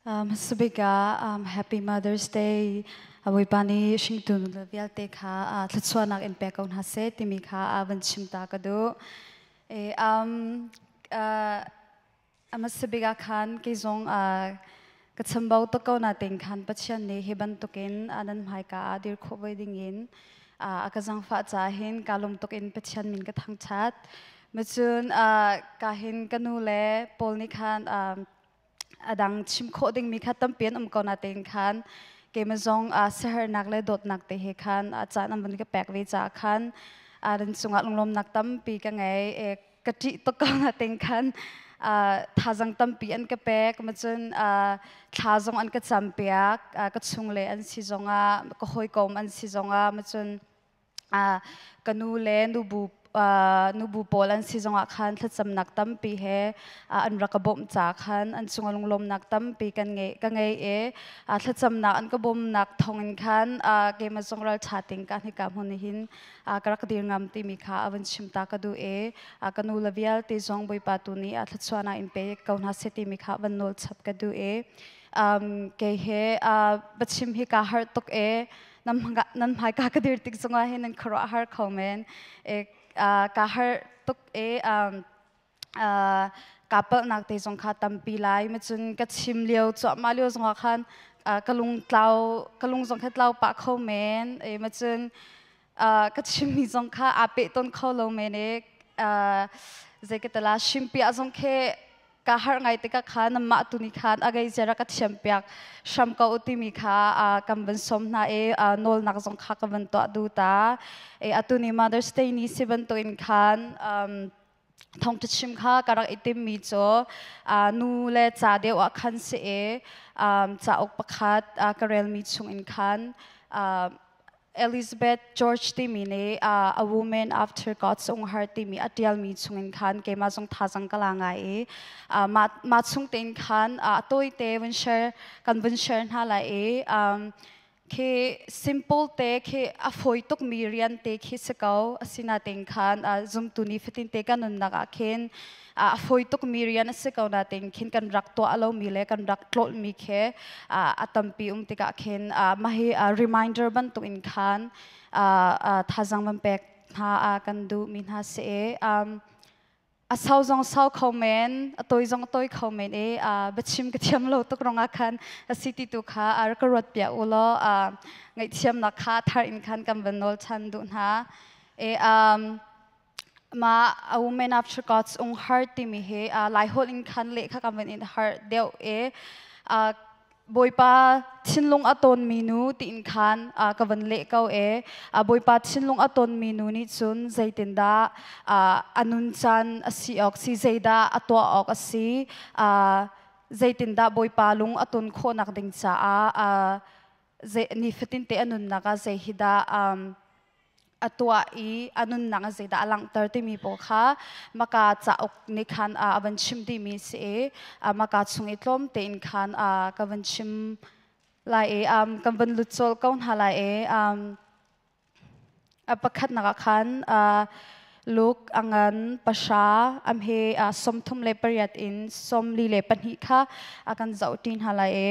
Hmasabik ah Happy Mother's Day. Bawipa nih hringtu nule vialte kha thluachuahnak in pek ko hna seh timi kha van chim ta ka duh. Hmasabik ah khan kei zong ka chambau tuk ko natein khan Pathian nih hi bantukin nan hmaika ah dir khawh voi dingin a ka zangfah caah hin kaa lawm tuk in Pathian min ka thangṭhat. Macun ka hin ka nu le Paul nih khan a dang chim khawh dingmi kha tampi an um ko natein khan keimah zong siaherhnak le dawtnak te he khan caan an van ka pek ve caah khan nan cungah lunglawmnak tampi ka ngei. Ka ṭih tuk ko natein khan thazang tampi an ka pek. Macun thla zong an ka campiak, ka chungle an si zongah, ka hawikom an si zongah, macun ka nu le nubu nubu pawl an si zongah khan thlacamnak tampi he an rak ka bawmh ca khan an cungah lunglawmnak tampi kan ngei ka ngei i thlacamnak an ka bawmnak thawngin khan keimah zong ralṭha ting ka hnika hmun hin ka rak dir ngam timi kha a van chim ta ka duh i ka nu le vialte zong Bawipa tu nih thluachuahnak in pe ko hna seh timi kha van nawl chap ka duh i kei he biachim hi kaa harh tuk i nan hmaika ka dir tik zongah hin nan khuaruah har kho men. Kaa harh tuk i kaa palhnak te zong kha tampi lai. Macun ka chim lio cuahmah lio zongah khan ka lung tlau ka lung zong kha tlau pah kho men. Macun ka chimmi zong kha aa peh tawn kho lo men i zei ka tala shimpiah zong khi ka harh ngai tikah khan mah tu nih khan a gei zera ka thiam piak hram ko timi kha kan van som hna i nawlnak zong kha ka van tuah du ta. E atu ni Mother's Day ni si bantukin khan thawngṭha chim kha ka rak i timmi cu nu le ca deuh ah khan si i cauk pakhat ka relmi chungin khan Elizabeth George timi nih A Woman After God's Own Heart timi a ṭialmi chungin khan keimah zong thazang ka la ngai i mah chung tein khan a tawite vun share kan vun share hna lai i khi simple te khi a fawi tukmi rian te khi si ko. Asinain khan zumtu ni fatin te kan nunnak ah khin a fawi tukmi rian a si ko nain khin kan rak tuah lomi le kan rak tlawlhmi khi a tampi um tikah khin mah hi reminder bantuk in khan thazang van pek hna kan duhmi hna si. A sau zong sau kho men, a toi zong toi kho men i biachim ka thiam lo tuk rongah khan a si ti tu kha rak ka ruat piak u law ngaihthiamnak kha thar in khan kan van nawl chan duh hna. E ma A Woman After God's Own Heart timi hi Laiholh in khan leh kha kan van in harh deuh i Bawipa thinlung a tawnmi nu tiin khan ka van leh ko e. Bawipa thinlung a tawnmi nu nih cun zeitindah a nun caan a si awk si, zeidah a tuah awk a si, zeitindah Bawipa lung a ton khawhnak ding caah nifatin te a nunnak ah zei hi dah a tuah i a nunnak ah zeidah a langhter timi pawl kha maka cauk nih khan a van chim dihmi si i maka chung i tlawm tein khan ka van chim lai i kan van lut cawl ko hna lai i a pakhatnak ah khan Luke a ngan 3 am he 38 in 42 kha a kan zoh ṭi hna lai i.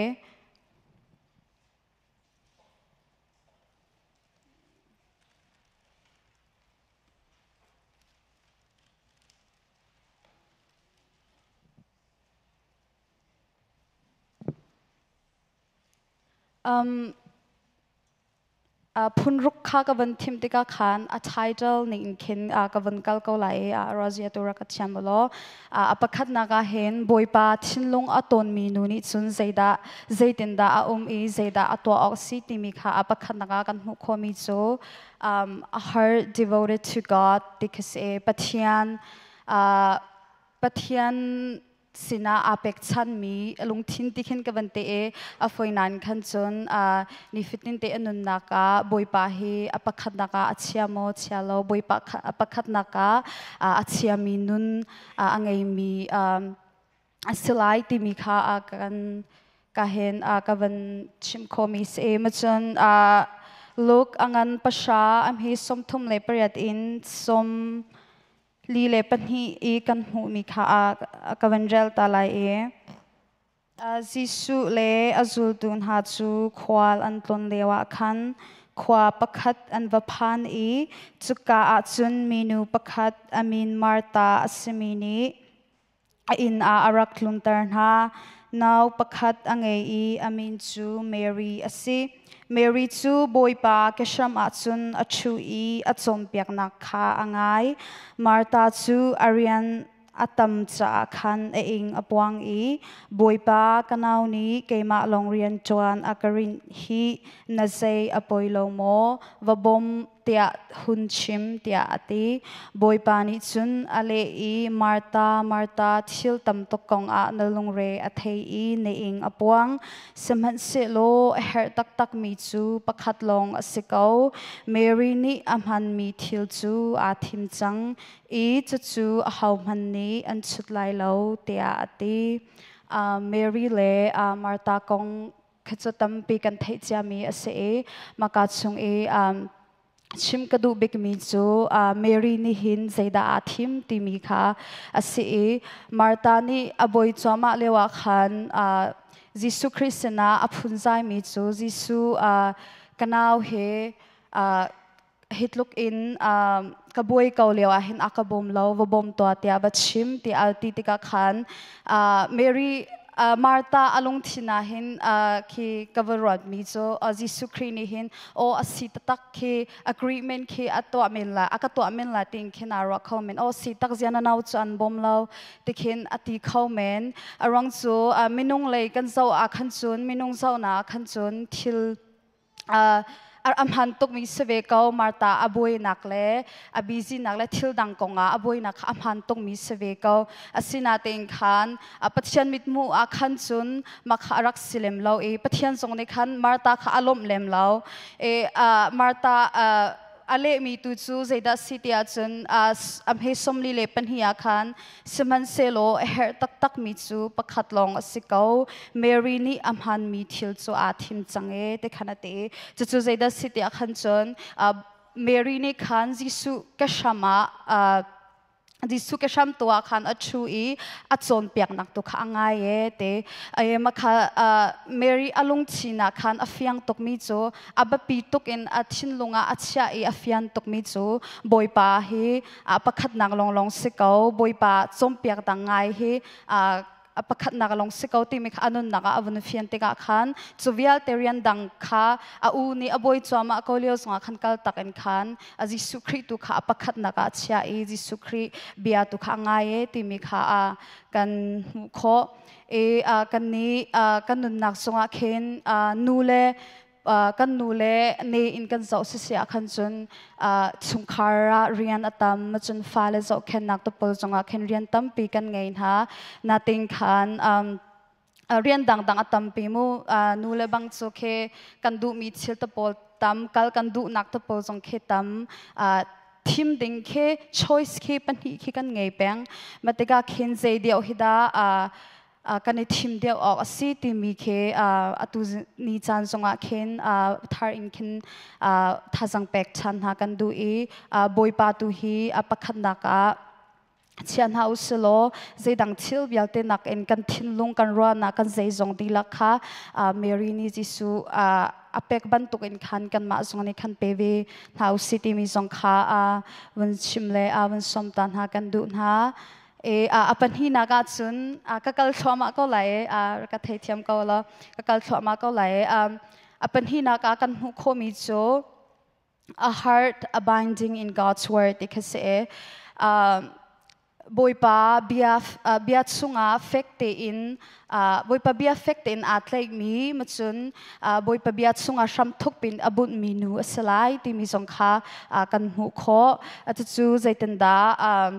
Phunruk kha ka van thim tikah khan a title ning in khin ka van kal ko lai i Razia tu rak ka thiam ulaw. A pakhatnak ah hin Bawipa thinlung a tawnmi nu nih cun zeidah zeitindah a um i zeidah a tuah awk si timi kha a pakhatnak ah kan hmuh khawhmi cu a heart devoted to God ti khi si. Pathian Pathian sinah aa pekchanmi lungthin ti khin ka van te i a foinan khan cun nifatin te a nunnak ah Bawipa hi a pakhatnak ah a chia maw chia lo, Bawipa a pakhatnak ah a chiami nun a ngeimi a si lai timi kha kan ka hin ka van chim khawhmi si. Macun Luke a ngan 3 am hi 38 in 42 i kan hmuhmi kha ka van rel ta lai i. Jesuh le a zultu hna cu khual an tlawn lioah khan khua pakhat an va phan i cuka ah cun minu pakhat a min Martha a simi nih a inn ah a rak tlunter hna. Nau pakhat a ngei i a min cu Mary a si. Mary cu Bawipa kehram ah cun a ṭhu i a cawnpiaknak kha a ngai. Martha cu a rian a tam caah khan a ing a puang i, "Bawipa, ka nau nih keimah lawng rian ṭuan a ka rinh hi na zei a poi lo maw? Va bawm tiah hun chim," tiah a ti. Bawipa nih cun a leh i, "Martha, Martha, thil tam tuk kongah na lungre a thei i na ing a puang. Sihmanhsehlaw a herh taktakmi cu pakhat lawng a si ko. Mary nih a hmanmi thil cu aa thim cang i cucu ahohmanh nih an chut lai lo," tiah a ti. Mary le Martha kong kha cu tampi kan theih ciami a si i maka chung i chim ka duh bikmi cu Mary nih hin zeidah aa thim timi kha a si i Martha nih a bawi cuahmah lio ah khan Jesuh Khrih sinah a phunzaimi cu, "Jesuh, ka nau he hi tluk in ka buai ko lio ah hin a ka bawm lo, va bawm tuah," tiah va chim tiah ti tikah khan Mary Martha a lungthin ah hin khi ka va ruatmi cu Jesuh Khrih nih hin aw a si taktak khi agreement khi a tuah men la, a ka tuah men la ting khin aa ruah kho men. "Aw si tak, zian na nau cu an bawm lo," tikhin a ti kho men. A ruang cu minung lei kan zoh ah khan cun, minung zohnak ah khan cun thil a hman tukmi si ve ko. Martha a buainak le a busy nak le thil dang kongah a buainak kha a hman tukmi si ve ko. Asinatein khan Pathian mithmuh ah khan cun mah kha a rak si lem lo i Pathian zong nih khan Martha kha a lawmh lem lo i Martha a lehmi tu cu zeidah si ti ahcun a hme 42 ah khan, "Sihmanhsehlaw a herh taktakmi cu pakhat lawng a si ko. Mary nih a hmanmi thil cu aa thim cang e," ti khan a ti. Cucu zeidah si ti ah khan cun Mary nih khan Jesuh ke hram ah, Jesuh ke hram tu ah khan a ṭhu i a cawnpiaknak tu kha a ngai e te. Ma kha Mary a lungthin ah khan a fiang tukmi cu, a biapi tuk in a thinlung ah a chiah i a fian tukmi cu Bawipa hi pakhatnak lawnglawng si ko, Bawipa cawnpiak dang ngai hi a pakhatnak lawng si ko timi kha a nunnak ah a vun fian tikah khan cu vialte rian dang kha a u nih a bawi cuahmah ko lio zongah khan kal tak in khan a Jesuh Khrih tu kha a pakhatnak ah a chiah i Jesuh Khrih bia tu kha a ngai e timi kha a kan hmuh khawh i kan nih kan nunnak chungah khin nu le kan nu le ne in kan zoh sisi ah khan cun chungkhar ah rian a tam, cun fale zohkhennak te pawl zongah khin rian tampi kan ngei hna. Natin khan rian dangdang a tampi mu. Nu le bang cu khi kan duhmi thil te pawl tam, kal kan duhnak te pawl zong khi tam, thim ding khi choice khi pahnih khi kan ngei peng. Ma tikah khin zei deuh hi dah kan i thim deuh awk a si timi khi atu ni caan zongah khin thar in khin thazang pek ṭhan hna kan duh i Bawipa tu hi a pakhatnak ah chia hna u silaw zeidang thil vialte nakin kan thinlung, kan ruahnak, kan zeizong dihlak kha Mary nih Jesuh a pek bantukin khan kanmah zong nih khan pe ve hna u si timi zong kha vun chim le vun sawm ta hna kan duh hna. E a pahnihnak ahcun ka kal thluahmah ko lai, ka theithiam ko law, ka kal thluahmah ko lai. A pahnihnak ah kan hmuh khawhmi cu a heart abiding in God's word ti kha si. Bawipa bia chungah fek tein, Bawipa bia fek tein aa tlaihmi, macun Bawipa bia chungah hram thuk pin a bunhmi nu a si lai timi zong kha kan hmuh khawh. Cucu zeitindah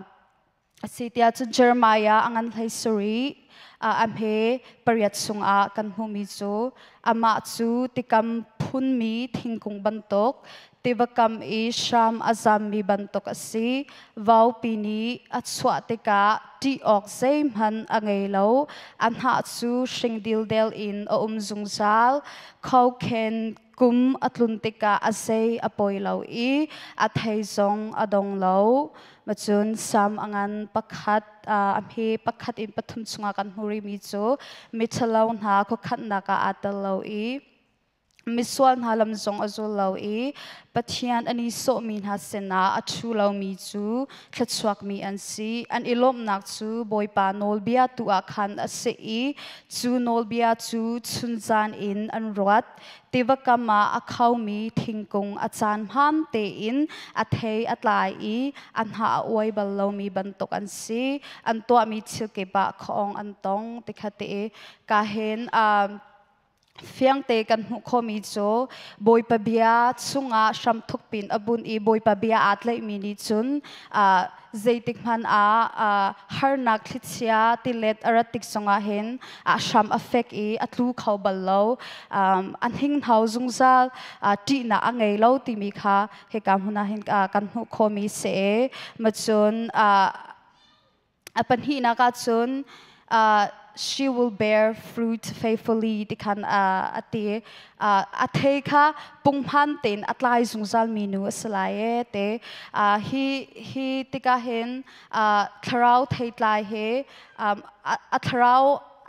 a si tiah cun Jeremiah a ngan 17 a hme 8 chungah kan hmuhmi cu, "Amah cu tikam phunmi thingkung bantuk Tiva kam i hram a zammi bantuk a si. Vaupi nih a chuah tikah ṭih awk zeihmanh a ngei lo. A hnah cu hring dildel in a um zungzal. Khaukhen kum a tlun tikah a zei a poi lo i a thei zong a dong lo. Macun Sam a ngan pakhat a hme pakhat in pathum chungah kan hmu rihmi cu miṭhalo hna khuakhannak ah aa tel lo i misual hna lam zong a zul lo i Pathian an i sawhmi hna sinah a ṭhu lomi cu thluachuakmi an si. An i lawmhnak cu Bawipa nawlbia tu ah khan a si i cu nawlbia cu chunzan in an ruat. Tiva kam ah a khomi thingkung a caan hmaan tein a thei a tlai i a hnah a uai bal lomi bantuk an si. An tuahmi thil kip ah khuaawng an tong tikha ti i ka hin fiangte kan hmuh khawhmi cu Bawipa bia chungah hramthuk pin a bunh i Bawipa bia aa tlaihmi nih cun zeitik hmanh ah harnak thlichia tilet a rat tik zongah hin a hram a fek i a tlu kho bal lo, a hninghno zungzal, ṭihnak a ngei lo timi kha hika hmun ah hin kan hmuh khawhmi si. Macun a pahnihnak ah cun she will bear fruit faithfully ti khan a ti. A thei kha punghman tein a tlai zungzal mi nu a si lai e te. Hi hi tikah hin thlarau thei tlai he a thlarau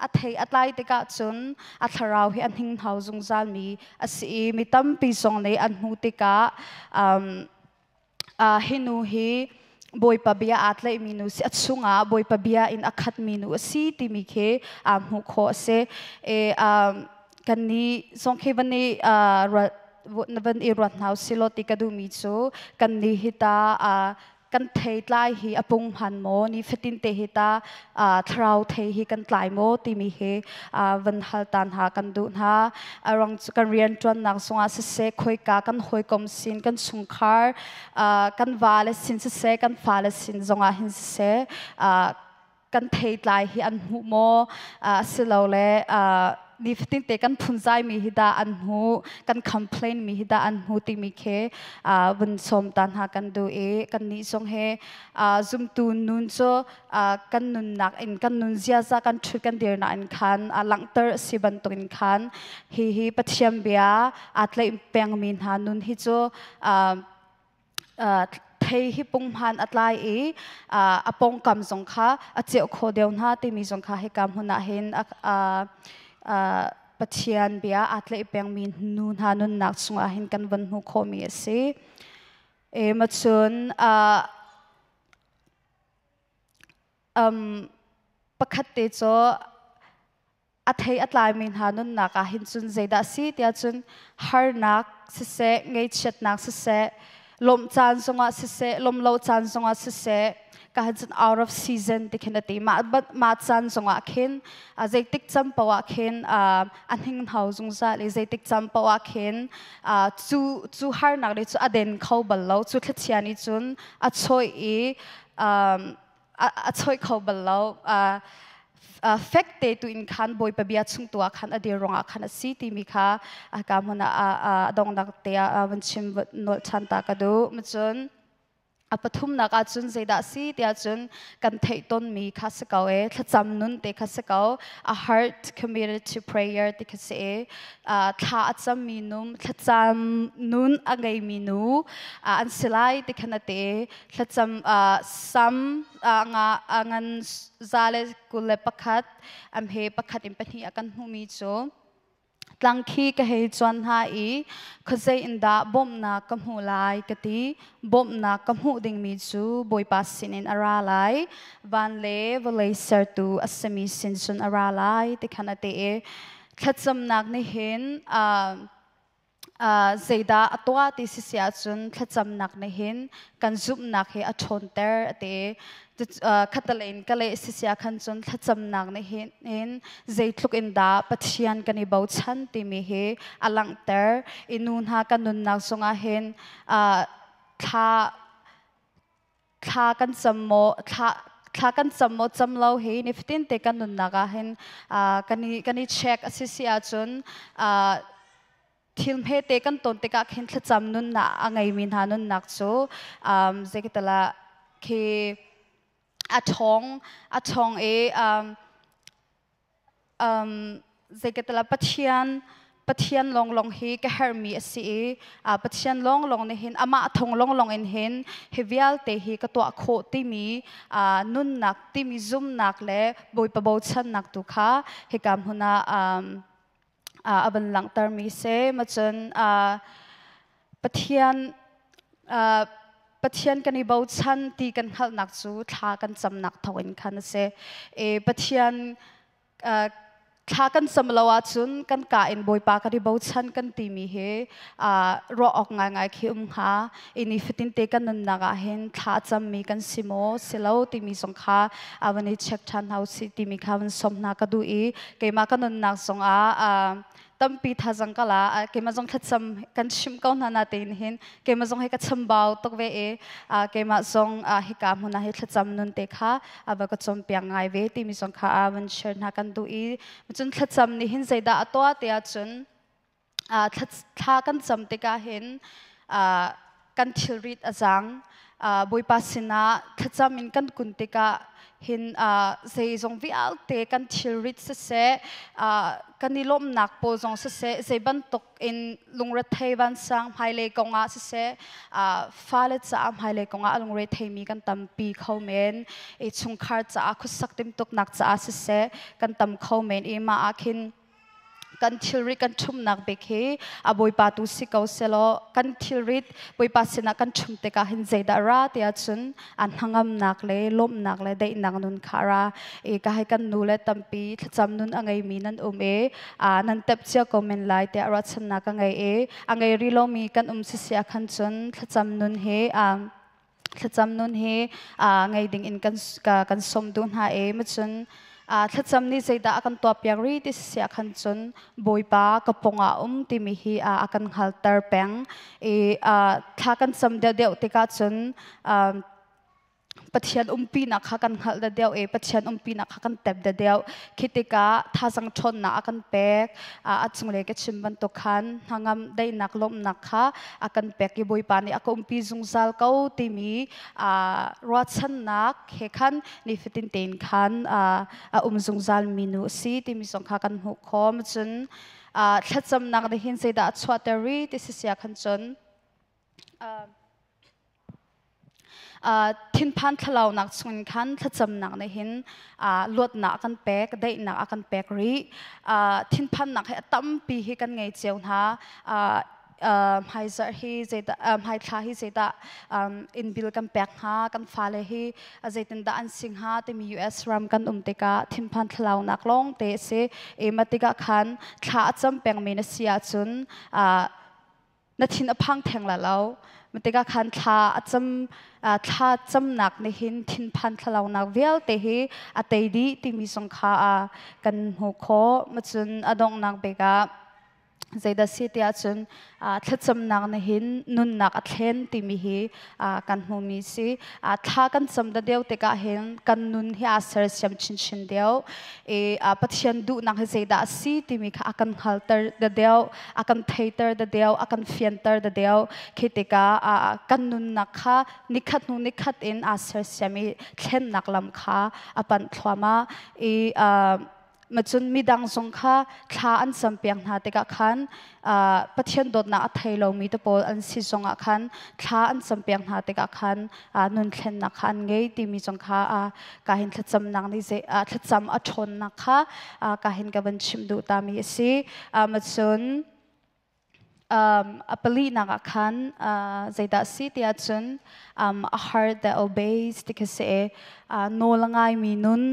a thei a tlai tikah cun a thlarau hi a hninghno zungzal mi a si i mi tampi zong nih an hmuh tikah hi nu hi Bawipa bia aa tlaihmi nu si, a chungah Bawipa bia in a khatmi nu a si timi khi aa hmuh khawh a si. E, kan nih zong khi van i van i ruat hna usih ti ka duhmi cu kan nih hi ta kan thei tlai hi a pung hman maw, ni fatin te hi ta thlarau thei hi kan tlai maw timi hi van hal ta hna kan duh hna. Arang cu kan rian ṭuannak zongah siseh, khoika kan hawikom sin, kan chungkhar, kan vale sin siseh, kan fale sin zongah hin siseh, kan theitlai hi an hmuh maw, asilole nifatin te kan phunzai mi hi dah an hmu, kan complain mi hi dah an hmu timi khi vun sawm ta hna kan duh i kan nih zong he zumtu nun cu kan nunnak in, kan nun ziaza, kan ṭhut kan dirnak in khan langhter a si bantukin khan hi hi Pathian bia aa tlaih pengmi hna nun hi cu thei hi punghman a tlai i a pawngkam zong kha a ceuh khawh deuh hna timi zong kha hika hmun ah hin Pathian bia aa tlaih pengmi nu hna nunnak chungah hin kan von hmuh khawhmi a si. E macun pakhat te cu a thei a tlaimi hna nunnak ah hin cun zeidah a si tiah cun harnak siseh, ngaihchiatnak siseh, lawmh caan zongah siseh, lawmh lo caan zongah siseh, ka han cun out of season ti khin a ti. Mah mah caan zongah khin zeitik cam paoh ah khin a hninghno zungzal i zeitik cam paoh ah khin cu cu harnak nih cu a den kho bal lo. Cu thlachia nih cun a chawih i a choih kho bal lo. Fek te tu in khan Bawipa bia chung tu ah khan a dir ruangah khan a si timi kha ka hmun ah a dongnak te ah van chim nolh ṭhan ta ka duh. Macun a pathumnak ah cun zeidah si tiah cun kan theih tonmi kha si ko e, thlacam nun te kha si ko, a heart committed to prayer ti kha si e. Thla a cammi num, thlacam nun a ngeimi nu an si lai ti khan a ti. Thlacam Sam nga ngan 121 am he pakhat in pahnih a kan hmuhmi cu tlang khi ka hei cuan hna i khuazei in dah bawmhnak ka hmuh lai ka ti. Bawmhnak ka hmuh dingmi cu Bawipa sinin a ra lai, van le vawlei sertu a simi sin cun a ra lai ti khan a ti i thlacamnak nih hin zeidah a tuah ti si si ahcun thlacamnak nih hin kan zumhnak hi a ṭhawnter a ti. Khatalei in ka leh si si ah khan cun thlacamnak nih hin zeitluk in dah Pathian kan i bochan timi hi a langhter i nu hna kan nunnak zongah hin thla thla kan cam maw, thla kan cam maw cam lo hi nifatin te kan nunnak ah hin kan i check a si si ahcun. Thil hmete kan ton tikah khin thlacam nunnak a ngeimi hna nunnak cu zeikatala khi a ṭhawng i zeikatala Pathian lawnglawng hi ka herhmi a si i Pathian lawnglawng nih hin, amah thong lawnglawng in hin hi vialte hi ka tuah khawh timi nunnak, timi zumnak le Bawipa bochannak tu kha hika hmun ah a van langhtermi si. Macun Pathian kan i bochan ti kan hngalhnak cu thla kan camnak thawngin khan a si. E, Pathian thla kan cam lo ahcun kan ka in Bawipa kan i bochan kan timi hi ruah awk ngaingai khi um hnga. Ini fatin te kan nunnak ah hin thla cammi kan si maw si lo timi zong kha van i check ṭhan hna usih timi kha van som hna ka duh i keimah ka nunnak zong ah tampi thazang ka la. Keimah zong thlacam kan chim ko hna na tein hin keimah zong hi ka chambau tuk ve i keimah zong hika hmun ah hi thlacam nun te kha ava ka cawnpiak ngai ve timi zong kha van share hna kan duh i, cun thlacam nih hin zeidah a tuah ti ahcun, thla kan cam tikah hin kan thilrit a zang. Bawipa sinah thlacam in kan kun tikah hin zeizong vialte kan thilrit siseh, kan i lawmhnak pawl zong siseh, zei bantuk in lungrethei vansang hmailei kong ah siseh, fale caah hmailei kong ah lungre theimi kan tampi kho men i, chungkhar caah khuasak timtuknak caah siseh, kan tam kho men i, mah ah khin kan thilrit kan ṭhumnak bik hi a Bawipa tu si ko selaw, kan thilrit Bawipa sinah kan ṭhum tikah hin zeidah ra tiah cun an hnangamnak le lawmhnak le daihnak nun kha ra i, ka hai kan nu le tampi thlacam nun a ngeimi nan um i, nan tep cia ko men lai tiah ruahchannak ka ngei i, a ngei ri lomi kan um sisi ah khan cun thlacam nun hi ngei ding in kan som duh hna i, macun thlacam nih zeidah a kan tuahpiak ri ti si ah khan cun, Bawipa ka pongah um timi hi a kan hngalter peng i, thla kan cam deuhdeuh tikah cun Pathian umpinak kha kan hngalh da deuh i Pathian umpinak kha kan tep da deuh. Khi tikah thazang ṭhawnnak a kan pek. A cunglei ka chim bantuk khan hnangam, daihnak, lawmhnak kha a kan pek i, Bawipa nih a ka umpi zungzal ko timi ruahchannak he khan nifatin tein khan a um zungzal mi nu a si timi zong kha kan hmuh khawh. Cun thlacamnak nih hin zeidah a chuahter ri ti sisia khan cun, thinphan thlalaunak chungin khan thlacamnak nih hin luatnak a kan pek, daihnak a kan pek rih. Thinphannak hi a tampi hi kan ngei cio hna. Hmaizarh hi zeidah, hmaithla hi zeidah inn bill kan pek hnga, kan fale hi zeitindah an si hnga timi, US ram kan um tikah thinphan thlalaunak lawng te a si i, mah tikah khan thla a cam pengmi na si ahcun na thin a phang theng la lo. Tikah khan thla camnak nih hin thinphan thlalaunak vialte hi a tei dih timi zong kha kan hmuh khawh. Macun a donghnak bik ah zeidah si tiah cun, thlacamnak nih hin nunnak a thlen timi hi kan hmumi si. Thla kan cam da deuh tikah hin kan nun hi aa sersiam chinchin deuh i, Pathian duhnak hi zeidah a si timi kha a kan hngalter da deuh, a kan theiter da deuh, a kan fianter da deuh. Khi tikah kan nunnak kha nikhat hnu nikhat in aa sersiam i thlennak lam kha a panh thluahmah i, macun midang zong kha thla an campiak hna tikah khan, Pathian dawtnak a thei lomi te pawl an si zongah khan thla an campiak hna tikah khan nun thlennak kha an ngei timi zong kha ka hin thlacamnak nih thlacam a ṭhawnnak kha ka hin ka van chim duh tami a si. Macun a palinak ah khan zeidah si tiah cun, a heart that obeys ti kha si. Nawl a ngaimi nun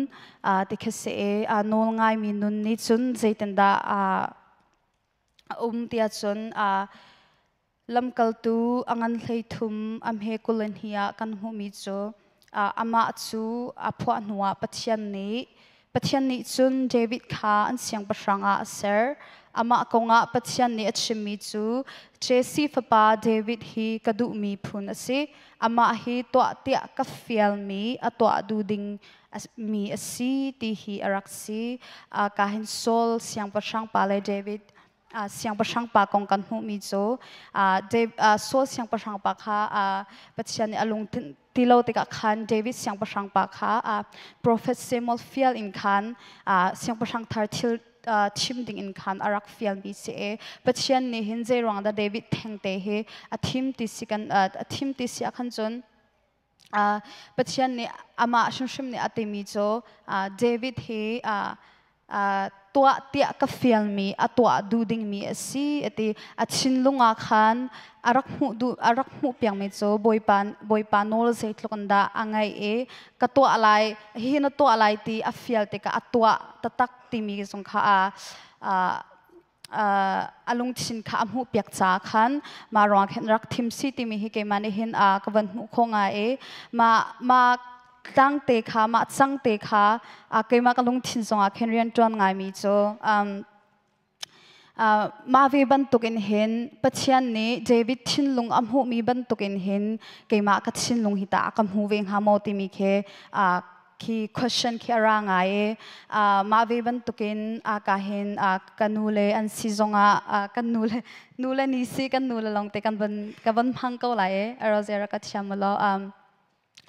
ti kha si. Nawl ngaimi nun nih cun zeitindah a um tiah cun, Lamkaltu a ngan 13 a hme 22 ah kan hmuhmi cu, amah cu a phuah hnuah Pathian nih cun David kha an siangpahrang ah a ser. Amah kongah Pathian nih a chimmi cu, Jesse fapa David hi ka duhmi phun a si. Amah hi tuah tiah ka fialmi a tuah duh ding mi a si, ti hi a rak si. Ka hin Saul siangpahrang pa le David Siangpahrang pa kong kan hmuhmi cu Saul siangpahrang pa kha Pathian nih a lungthin ti lo tikah khan David siangpahrang pa kha profet Samuel fial in khan siangpahrang thar thil thim ding in khan a rak fialmi si e. Pathian nih hin zei ruang dah David thengte hi a thim ti si kan a thim ti si ah khan cun Pathian nih amah hrimhrim nih a timi cu David hi tuah tiah ka fialmi a tuah duh dingmi a si a ti. A thinlung ah khan a rak hmuh duh a rak hmuh piakmi cu Bawipa Bawipa nawl zeitluk in dah a ngaih i ka tuah lai hihi na tuah lai ti a fial tikah a tuah taktak timi zong kha a a lungthin kha a hmuhpiak caah khan mah ruangah khin rak thim si timi hi keimah nih hin ka van hmuh khawh ngai i mah mah tlang te kha mah cang te kha keimah ka lungthin zongah khin rian ṭuan ngaimi cu mah ve bantukin hin Pathian nih David thinlung a hmuhmi bantukin hin keimah ka thinlung hi tah a ka hmu ve hnga maw timi khi khi question khi a ra ngai i mah ve bantukin ka hin ka nu le an si zongah kan nu le nu le ni si kan nu le lawng te kan van ka van hmang ko lai i aro zera ka thiam lo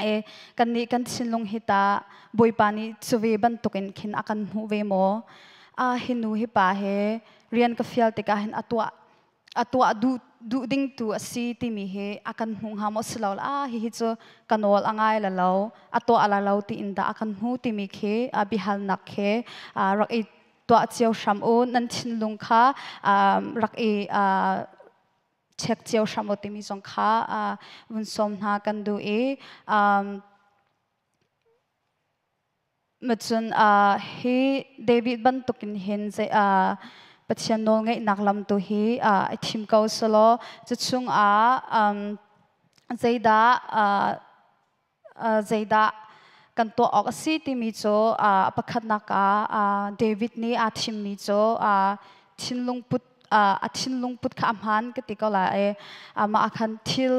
e kan nih kan thinlung hi ta Bawipa nih cu ve bantukin khin a kan hmuh ve maw? A hi nu hi pa he rian ka fial tikah hin a tuah a tuah duh duh ding tu a si timi hi a kan hmuh hnga maw si lo a hihi cu ka nawl a ngai la lo a tuah la lo tiin dah a kan hmu timi khi biahalnak khi rak i tuah cio hram u. Nan thinlung kha rak i check cio hram u timi zong kha vun sawm hna kan duh i Macun hi David bantukin hin zei Pathian nawlngeihnak lam tu hi i thim ko selaw cu chungah zeidah zeidah kan tuah awk a si timi cu pakhatnak ah David nih aa thimmi cu thinlung put a thinlung put kha a hmaan ka ti ko lai i amah khan thil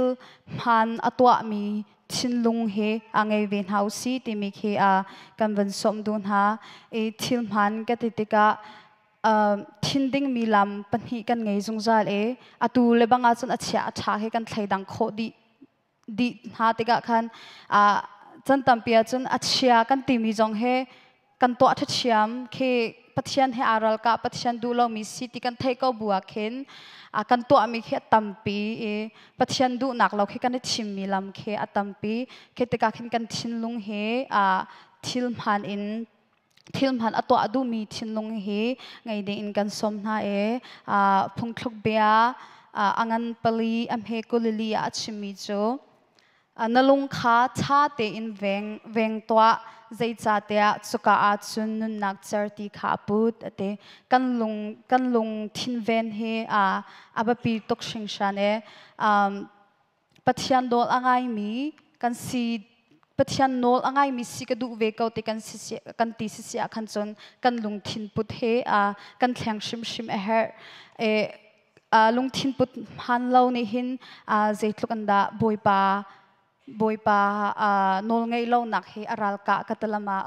hmaan a tuahmi thinlung hi a ngei ve hna u si timi khi kan van sawm duh hna i thil hmaan ka ti tikah thin dingmi lam pahnih kan ngei zungzal i atu le bang ahcun a chia a ṭha hi kan thleidang khawh dih dih hna tikah khan chan tampi ahcun a chia kan timi zong hi kan tuah ṭhathiam khi Pathian he aa ralkah Pathian duh lomi si ti kan theih ko bu ah khin kan tuahmi khi a tampi i Pathian duhnak lo khi kan i thimmi lam khi a tampi. Khi tikah khin kan thinlung hi thil hmaan in thil hmaan a tuah duhmi thinlung hi ngei ding in kan sawm hna i phungthluk bia a ngan pali a hme kulili ah a chimmi cu na lung kha ṭha tein veng veng tuah, zeicahtiah cuka ah cun nunnak certi kha a put a ti. Kan lung kan lungthin ven hi a biapi tuk hringhran i Pathian nawl a ngaimi kan si Pathian nawl a ngaimi si ka duh ve ko ti kan si kan ti si si ah khan cun kan lungthin put he kan thleng hrimhrim a herh. E, lungthin put hmaan lo nih hin zeitluk in dah Bawipa Bawipa nawl ngeih lonak hi a ralkah ka talama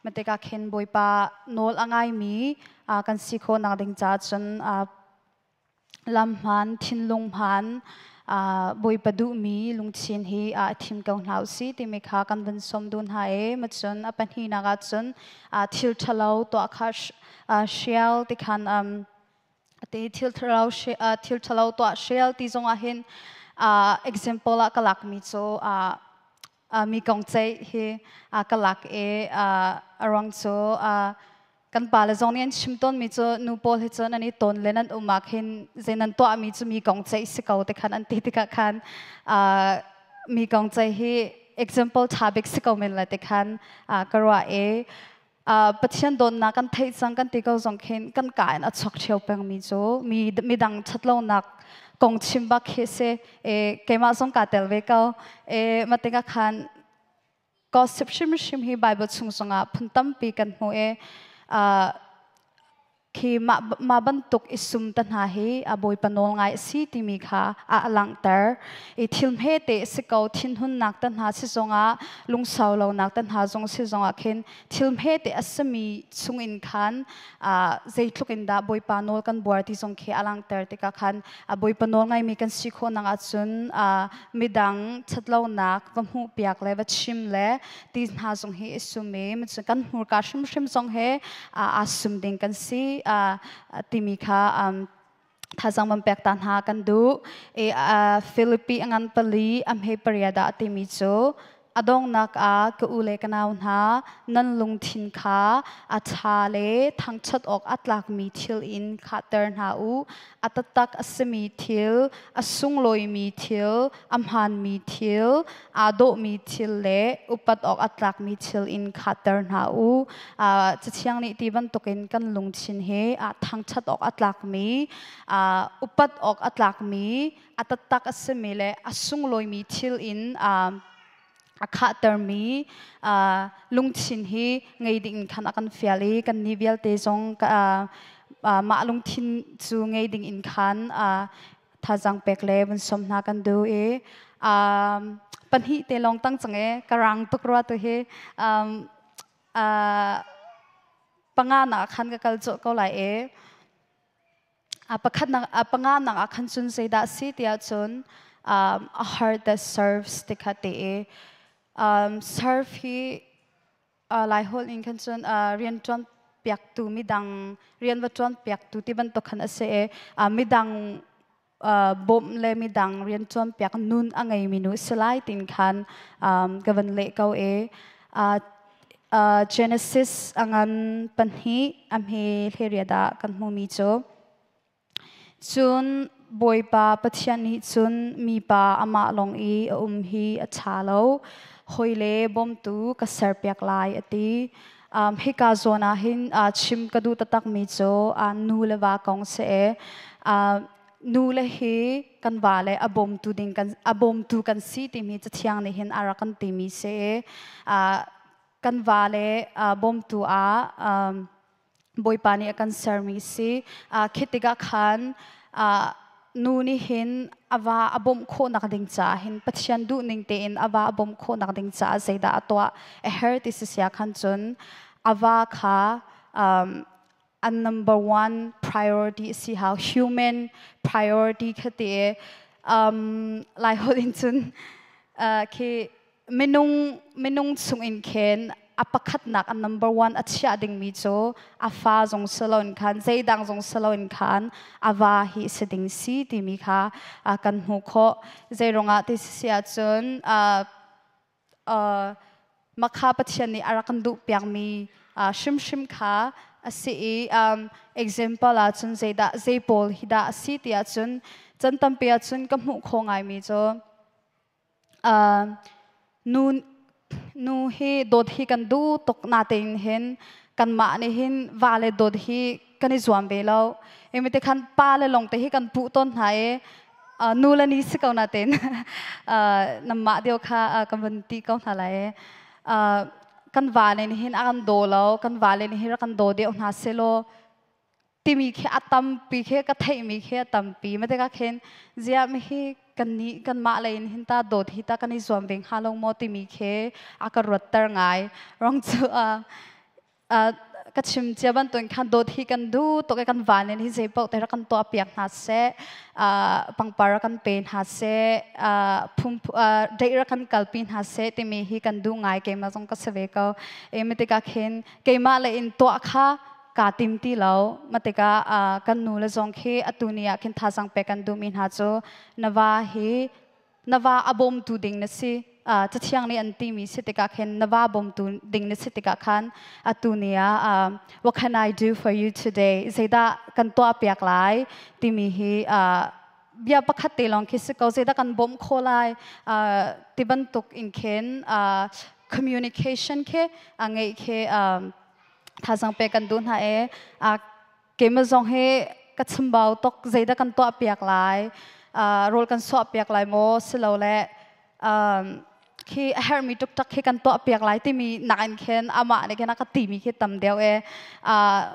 matika khin Bawipa nawl a ngaimi kan si khawh nak ding caah cun lam hmaan thinlung hmaan Bawipa duhmi lungthin hi a thim ko hna usih timi kha kan van sawm duh hna i macun a pahnihnak ah cun thil ṭhalo tuah kha hrial ti khan ti thil ṭhalo thil ṭhalo tuah hrial ti zongah hin example ah ka lakmi cu mi kong ceih hi ka lak i a ruang cu kan pale zong nih an chim tawnmi cu nu pawl hi cu nan i tawn le nan um ah khin zei nan tuahmi cu mi kong ceih si ko te khan an ti tikah khan mi kong ceih hi example ṭha bik si ko men lai te khan ka ruah i Pathian dawtnak kan theih cang kan ti ko zong khin kan ka in a chuak ṭheo pengmi cu mi midang ṭhatlonak kong chim bak khi si. E, keimah zong kaa tel ve ko. E, matikah khan gossip hrimhrim hi Bible chung zongah phun tampi kan hmu i. Khi mah mah bantuk i sum te hna hi a Bawipa nawl ngai a si timi kha a langhter. I thil hmete si ko thinhunnak te hna si zongah lungsau lonak te hna zong si zongah khin thil hmete a simi chungin khan zeitluk in dah Bawipa nawl kan buar ti zong khi a langhter tikah khan Bawipa nawl ngaimi kan si khawh nak ahcun midang ṭhatlonak va hmuhpiak le va chim le ti hna zong hi i sum i kan hmurka hrimhrim zong he aa sum ding kan si timi kha thazang van pek ta hna kan duh. I Philippi a ngan pali a hme pariat ah timi cu a donghnak ah ka u le ka nau hna nan lungthin kha a ṭha le thangṭhat awk a tlakmi thil in khahter hna u. A taktak a simi thil, a sunglawimi thil, a hmaanmi thil, aa dawhmi thil le upat awk a tlakmi thil in khahter hna u. Cathiang nih ti bantukin kan lungthin he thangṭhat awk a tlakmi, upat awk a tlakmi, a taktak a simi le a sunglawimi thil in a khahtermi lungthin hi ngei ding khan a kan fial i kan ni vialte zong mah lungthin cu ngei ding in khan thazang pek le vun som hna kan duh i pahnih te lawng tang cang e ka rang tuk rua tu hi panga nak khan ka kal cawh ko lai e. Pakhat nak panga nak ah khan cun zeidah si tiah cun a heart that serves ti kha te i serve hi Lai holh in khan cun rian ṭuan piaktu midang rian va ṭuan piaktu ti bantuk khan a si i midang bawmh le midang rian ṭuan piak nun a ngeimi nu si lai tin khan ka van leh ko i Genesis a ngan pahnih a hme hleriat ah kan hmumi cu cun Bawipa Pathian nih cun mipa amah lawng i a um hi a ṭha lo hawi le bawmtu ka serpiak lai a ti. Hika zawn ah hin chim ka duh taktakmi cu nu le va kong si i nu le hi kan va le a bawmtu ding kan a bawmtu kan si timi Cathiang nih hin a rak kan timi si i kan va le bawmtu ah Bawipa nih a kan sermi si. Khi tikah khan nu nih hin a va a bawmh khawhnak ding caah hin Pathian duhning tein a va a bawmh khawhnak ding caah zeidah a tuah a her ti si sia khan cun a va kha an number one priority si hau, human priority kha ti Lai holh in cun khi minung minung chung in khin a pakhatnak a number one a chiah dingmi cu a fa zong si loin khan zeidang zong si loin khan a va hi si ding si timi kha kan hmuh khawh. Zeiruangah ti si ahcun makha Pathian nih a rak kan duh piakmi hrimhrim kha a si i example ahcun zeidah zei pawl hi dah a si ti ahcun chan tampi ahcun ka hmuh khawh ngaimi cu nu nu hi dawt hi kan duh tuk natein hin kanmah nih hin va le dawt hi kan i zuam ve lo. Imi te khan pa le lawng te hi kan puh tawn hna i nu le ni si ko natein namah deuh kha kan vun ti ko hna lai. Kan va le nih hin a kan daw lo, kan va le nih hin rak kan daw deuh hna selaw timi khi a tampi khi ka theihmi khi a tampi. Ma tikah khin ziah mi hi kan nih kanmah lei in hin ta dawt hi ta kan i zuam ve hnga lo maw timi khi a ka ruatter ngai. Rong cu ka chim cia bantukin khan dawt hi kan duh tuk i kan van in hi zei paoh te rak kan tuah piak hna seh, pangpar rak kan pe hna seh, phung date rak kan kalpi hna seh timi hi kan duh ngai. Keimah zong ka si ve ko. E mi tikah khin keimah lei in tuah kha kaa tim ti lo. Mah tikah kan nu le zong khi atu ni ah khin thazang pek kan duhmi hna cu na va hi na va a bawmtu ding na si. Cathiang nih an timi si tikah khin na va bawmtu ding na si tikah khan atu ni ah what can I do for you today, zeidah kan tuah piak lai timi hi bia pakhat te lawng khi si ko, zeidah kan bawmh khawh lai ti bantuk in khin communication khi a ngeih khi thazang pe kan duh hna i keimah zong hi ka chambau tuk. Zeidah kan tuah piak lai, rawl kan suah piak lai maw silole khi a herhmi tuktak khi kan tuah piak lai timi nak in khin amah nih khin a ka timi khi tam deuh e.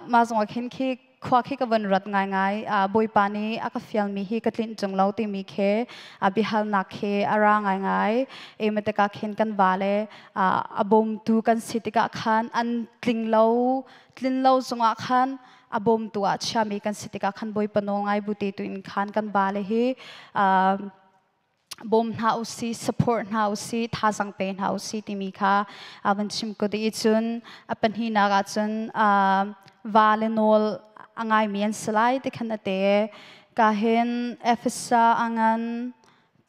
Mah zong ah khin khi Khua khi ka van rat ngaingai. Bawipa nih a ka fialmi hi ka tlinh ṭung lo timi khi biahalnak khi a ra ngaingai. E matika khin kan vale a bawmtu kan si tikah khan an tling lo, tlin lo zongah khan a bawmtu ah chiami kan si tikah khan Bawipa nawl ngai bu te tu in khan kan vale hi bawm hna usi, support hna usi, thazang pe hna usi timi kha van chim ko di. Cun a pahnihnak ah cun va le nawl a ngaimi an si lai ti khan a te. Ka hin Efesa angan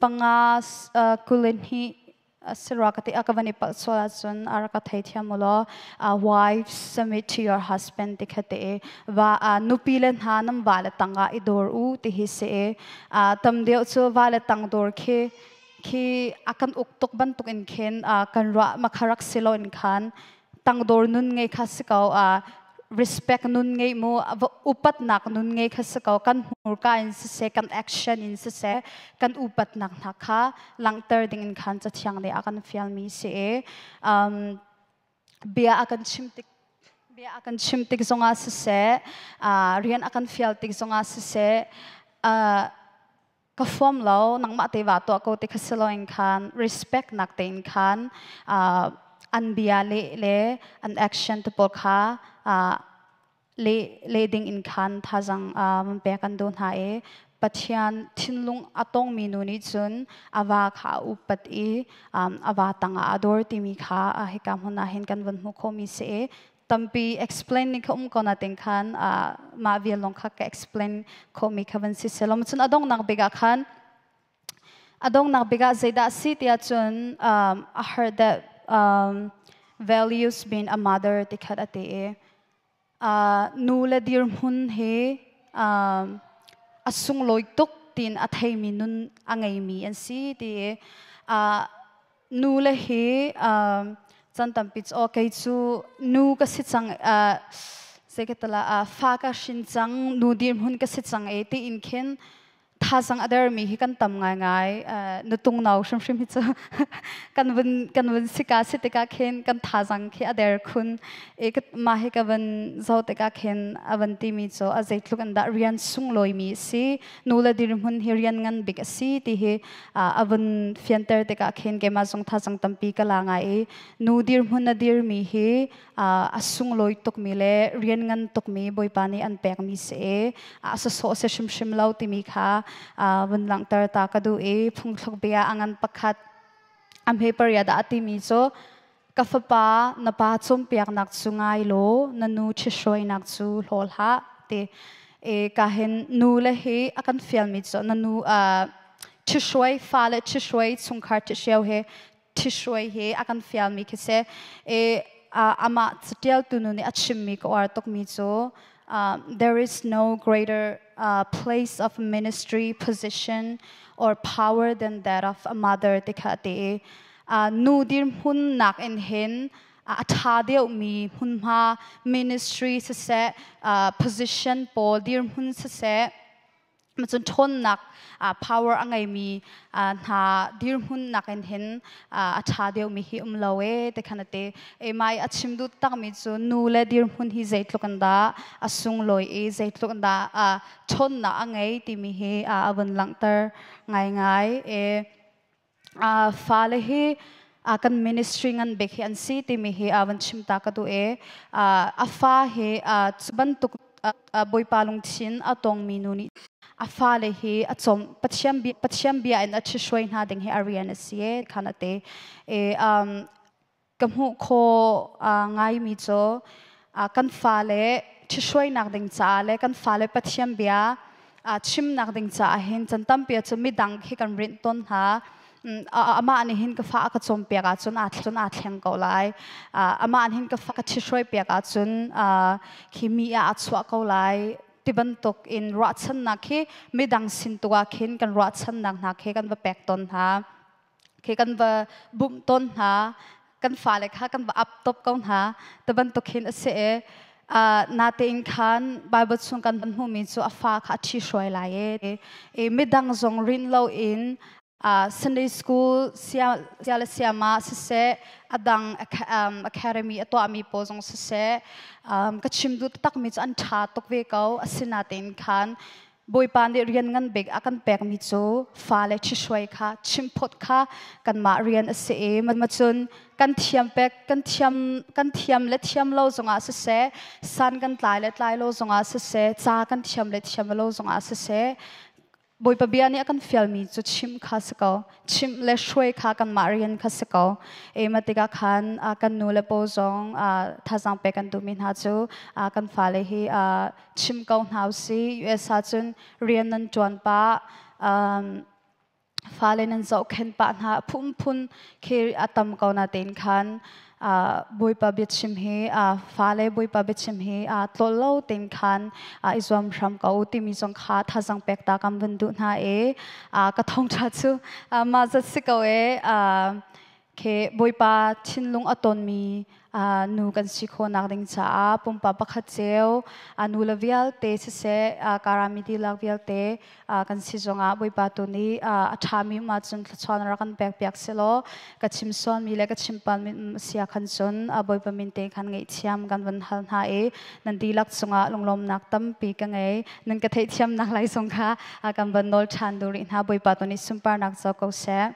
5 22 sira ka ti, ka van i palh sual ahcun a rak ka thei thiam u law. "Wives, submit to your husband" ti kha te. Va nupi le hna, nan va le tangah i dor u ti hi si. Tam deuh cu va le tang dor khi a kan uk tuk bantuk in khin kan ruah. Makharak silo in khan tangdor nun ngei kha si ko, respect nun ngei mu, upatnak nun ngei kha si ko. Kan hmurka in siseh, kan action in siseh, kan upatnak hna kha langhter ding in khan Cathiang nih a kan fialmi si. Bia a kan chim tik, bia a kan chim tik zongah siseh, rian a kan fial tik zongah siseh, ka fuam lo, nangmah te wa tuah ko ti kha siloin khan respect nak tein khan an bia le le an action te pawl kha le le ding in khan thazang man pek an do hna i. Pathian thinlung a tongmi nu nih cun a va kha a upat i a va tangah a dor timi kha hika hmun ah hin kan van hmuh khawhmi si. Tampi explain ni kha um ko na ting khan mah vial long kha ka explain khawhmi kha van si selom. Cun adongnak bik ah khan, adongnak bik ah zeidah si tiah cun "I heard that values being a mother" ti khat ati i nu le dirhmun hi a sunglawi tuk tin a theimi nun a ngeimi an si ti. Nu le hi chan tampi cu kei cu nu ka si cang, zeikatala fa ka hrin cang, nu dirhmun ka si cang e ti in khin thazang a dermi hi kan tam ngaingai. Nutung nau hrimhrim hi cu kan vun sika si tikah khin kan thazang khi a der khun e. Ma hi ka van zo tikah khin a van timi cu a zeitluk an dah rian sunglawi mi si, nu le dirhmun hi rian ngan bik a si ti hi a vun fianter tikah khin keimah zong thazang tampi ka la ngai i nu dirhmun a dirmi hi a sunglawi tukmi le rian ngan tukmi Bawipa nih an pekmi si, a sawsawh si hrimhrim lo timi kha vun langhter ta ka duh i. Phungthluk bia a ngan 1 a hme 8 dah timi cu, "Ka fapa, na pa cawnpiaknak cu ngai law na nu ṭhithruainak cu hlaw hlah," ti. E ka hin nu le hi a kan fialmi cu na nu ṭhihruai, fa le ṭhihruai, chungkhar ṭhihriau he ṭhihruai hi a kan fialmi khi si. E amah catialtu nu nih a chimmi ka uar tukmi cu, "There is no greater place of ministry, position or power than that of a mother," ti kha ti. Nu dirhmun nak in hin a ṭha deuhmi hmunhma, ministry siseh, position pawl dirhmun siseh, cun ṭhawnnak, power a ngeimi hna dirhmun nakin hin a ṭha deuhmi hi um lo e te khan ate e. Mai a chim duh takmi cu nu le dirhmun hi zeitluk an dah a sunglawi i zeitluk an dah ṭhawnnak a ngei timi hi a vun langhter ngaingai e. Fale hi kan ministry ngan bik hi an si timi hi a van chim ta ka duh e. A fa hi bantuk Bawipa lungthin a tongmi nu nih a fale hi a chom, Pathian bia in a ṭhihruai hna ding hi a rian a si e khan ate e. Ka hmuh kho ngaimi cu kan fale ṭhihruainak ding caah le kan fale Pathian bia chimnak ding caah hin chan tampi cu midang khi kan rinh tawn hna. Amah nih hin ka fa a ka cawnpiak ahcun aa thleng ko lai, amah nih hin ka fa ka ṭhihruai piak ahcun khi mi ah a chuah ko lai ti bantuk in ruahchannak khi midang sin tu ah khin kan ruahchannak hna khi kan va pek tawn hna, khi kan va bumh tawn hna, kan fale kha kan va up top ko hna ti bantuk hin a si e. Natein khan Bible chung kan hmuhmi cu a fa kha a ṭhi hruai lai e. Midang zong rin lo in. Sunday school sia le siama siseh, adang academy a tuahmi pawl zong siseh, ka chim duh takmi cu an ṭha tuk ve ko. Asinain khan Bawipa nih rian ngan bik a kan pekmi cu fale ṭhihruai kha, chimphawt kha kanmah rian a si i macun kan thiam pek kan thiam kan thiam le thiam lo zongah siseh, san kan tlai le tlai lo zongah siseh, ca kan thiam le thiam lo zongah siseh, Bawipa bia nih a kan fialmi cu chimh kha si ko. Chimh le hruai kha kanmah rian kha si ko. Ema tikah khan kan nu le paw zong thazaang pek kan duhmi hna cu kan fale hi chim ko hna usih. US ahcun rian nan ṭuan pah, fale nan zohkhenh pah hna, phunphun khi a tam ko natein khan Bawipa biachim hi fale Bawipa biachim hi tlol lo tein khan i zuam hram ko timi zong kha thazang pek ta kan van duh hna i ka thawngṭha cu mah zat si ko e. Ke Bawipa thinlung a tonmi nu kan si khawhnak ding caah pumpak pakhat cio nu le vialte siseh, karami dihlak vialte kan si zongah Bawipa tu nih a ṭhami um ahcun thluachuah rak kan pek piak selaw, ka chim sualmi le ka chim palmi um sia khan cun Bawipa min te khan ngaihthiam kan van hal hna i nan dihlak cungah lunglawmnak tampi ka ngei. Nan ka theihthiamnak lai zong kha kan van nawl ṭhan duh rih hna. Bawipa tu nih sunparnak co ko seh.